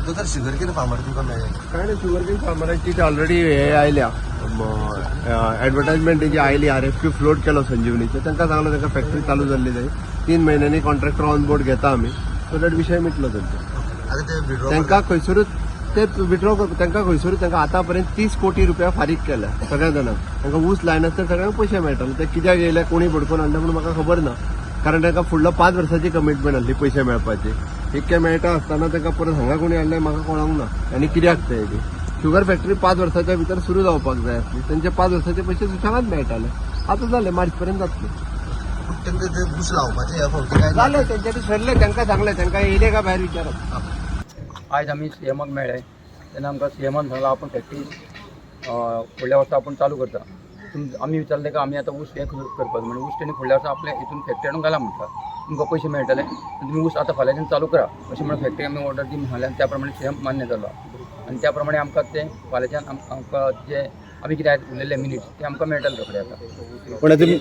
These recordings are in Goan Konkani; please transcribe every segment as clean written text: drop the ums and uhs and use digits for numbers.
जर शुगर केन फार्मर तुमकां मेळ्ळें? काय ना, शुगर केन फार्मराची ऑलरेडी हे आयल्या, एडवर्टायजमेंट जी आयली, आरएफक्यू फ्लोट केलो संजीवनीचे. तांकां सांगलो, तांकां फॅक्टरी चालू जाल्ली जाय. 3 म्हयन्यांनी कॉन्ट्रॅक्टर ऑन बोर्ड घेता आमी, सो that विशय मिटलो तांचो. आतां ते विड्रॉ तांकां खंयसरूच ते विड्रॉ, तांकां खंयसरूच, तांकां आतां पर्यंत 30 कोटी रुपया फारीक केल्या सगळ्या जाणांक. तांकां ऊस लायनासतना सगळ्यांक पयशे मेळटाले. ते कित्याक येयले, कोणी बडकोवन हाडले म्हणून म्हाका खबर ना, कारण तांकां फुडलो 5 वर्साची कमिटमेंट आसली पयशे मेळपाची. इतके मेळटा आसतना तांकां परत हांगा कोणी हाडले, म्हाका कळोंक ना आनी कित्याक ते. शुगर फॅक्टरी 5 वर्साच्या भितर सुरू जावपाक जाय आसली. तेंचे 5 वर्साचे पयशे सुशेगाद मेळटाले. आतां जाले, मार्च पर्यंत जातले. तांकां ते ऊस लावपाचे ह्या फावटी काय? जाले, तेंच्यांनी सरले. तांकां सांगले, तांकां येयले काय भायर विचारप. आयज आमी सीएमाक मेळ्ळे तेन्ना आमकां सीएमान सांगलां, आपूण फॅक्टरी फुडल्या वर्सा आपूण चालू करता. आमी विचारलें ताका, आमी आतां ऊस हें करपाक म्हणजे ऊस तेणी फुडल्या वर्सा आपल्या हितून फॅक्टरी हाडून घाला म्हणटा, तुमकां पयशे मेळटले आनी तुमी ऊस आतां फाल्यांच्यान चालू करा, अशें म्हणून फॅक्टरी आमी ऑर्डर दी म्हणलें. आनी त्या प्रमाणे सीएम मान्य जालो आनी त्या प्रमाणे आमकां ते फाल्यांच्यान आमकां जे आमी कितें आयज उलयल्ले मिनिट्स ते आमकां मेळटले रोखडे आतां. पण आता हय,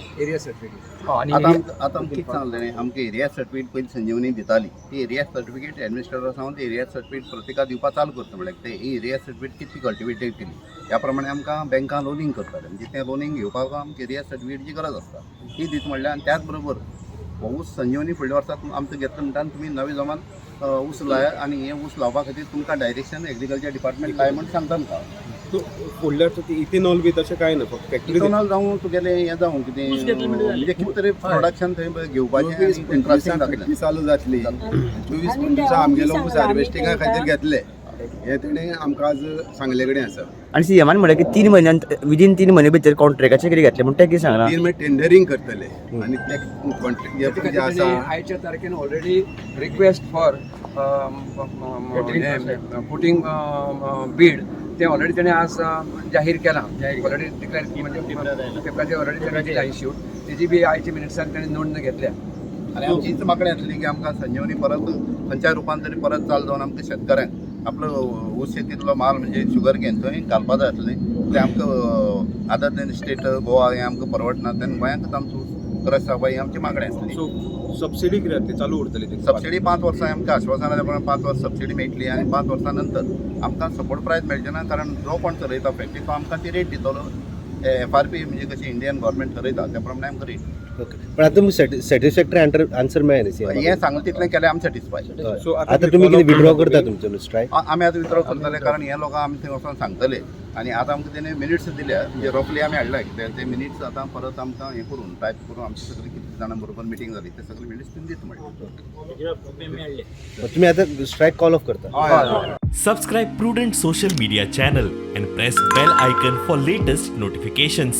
आनी आतां आतां आमकां कितें सांगलें न्ही, आमकां एरिया सर्टिफिकेट पयलीं संजीवनी दिताली. ती एरिया सर्टिफिकेट एडमिनिस्ट्रेटर सावन ती एरिया सर्टिफिकेट प्रत्येका दिवपा चालू करता. म्हणल्यार ते एरिया सर्टिफिकेट कितली कल्टिवेटेड केली त्या प्रमाणे आमकां बँकां लोनींग करताले. म्हणजे तें लोनींग घेवपाक आमकां एरिया सर्टिफिकेटची गरज आसता. ती दिता म्हणल्यार, आनी त्याच बरोबर हो ऊस संजीवनी फुडल्या वर्सा आमचो घेतलो म्हणटा तुमी नवे जमान ऊस लायात आनी हें ऊस लावपा खातीर तुमकां डायरेक्शन एग्रीकल्चर डिपार्टमेंट लाय म्हण सांगता आमकां. फुडल्या वर्सा इथेनॉल बी तशें काय ना, फक्त फॅक्टरी? इथेनॉल जावं, तुगेलें हें जावं, कितें म्हणजे कितें तरी प्रोडक्शन थंय घेवपाचें 24 आनी 25 क्रॉसिंग जातलें. फॅक्टरी चालू जातली. 24 25 आमगेलो ऊस हार्वेस्टिंगा खातीर घेतले, हे तेणे आमकां आज सांगले कडेन आसा. आनी सीएमान म्हणलें की 3 म्हयन्यान, विदीन 3 म्हयने भितर कॉन्ट्रॅक्टाचें कितें घेतलें म्हण तें कितें सांगलां? 3 म्हयने टेंडरींग करतले आनी ते कॉन्ट्रॅक्ट जे आसा आयच्या तारखेन already request for putting bid ते ऑलरेडी तेणे आज जाहीर केलां, ऑलरेडी डिक्लेअर, म्हणजे पेपराचेर ऑलरेडी तेणे दिला इश्यू. तेजी बी आयच्या मिनिट्सान तेणे नोंद घेतल्या. आनी आमची हीच मागणी आसली की आमकां संजीवनी परत खंयच्याय रुपान तरी परत चालू जावन आमकां शेतकऱ्यांक आपलो ऊस शेतींतलो माल म्हणजे शुगर केन थंय घालपा जाय आसलें. तें आमकां अदर देन स्टेट गोवा हें आमकां परवडना, तेन्ना गोंयांतूच आमचो ऊस क्रश जावपा ही आमची मागणी आसली. सो सबसिडी कितें जातली, चालू उरतली ती? सबसिडी 5 वर्सां आमकां आश्वासन आसल्या प्रमाणे 5 वर्स सबसिडी मेळटली आनी 5 वर्सां नंतर आमकां सपोर्ट प्रायस मेळचें ना, कारण जो कोण चलयता फॅक्टरी तो आमकां ती रेट दितलो, एफआरपी म्हणजे कशी इंडियन गव्हर्मेंट ठरयता त्या प्रमाणे आमकां रेट. ओके, पण आता तुमकां सॅटिस्फॅक्टरी आन्सर मेळ्ळें न्ही CM? हें सांगलें तितलें केलें, आमी सॅटिस्फाय. सो आता तुमी कितें विड्रॉ करता तुमचो स्ट्रायक? आमी आतां वितरो करतले, कारण हे लोकांक आमी थंय वचोन सांगतले आनी आतां आमकां तेणे मिनिट्स दिल्या, म्हणजे रफली आमी हाडल्या कित्याक ते मिनिट्स आतां परत आमकां हें करून टायप करून आमची सगळी कितले जाणां बरोबर मिटींग जाली ते सगळे मिनिट्स तेणी दिता म्हणले. तुमी आता स्ट्रायक कॉल ऑफ करता? हय हय. Subscribe Prudent Social Media channel and press bell icon for latest notifications.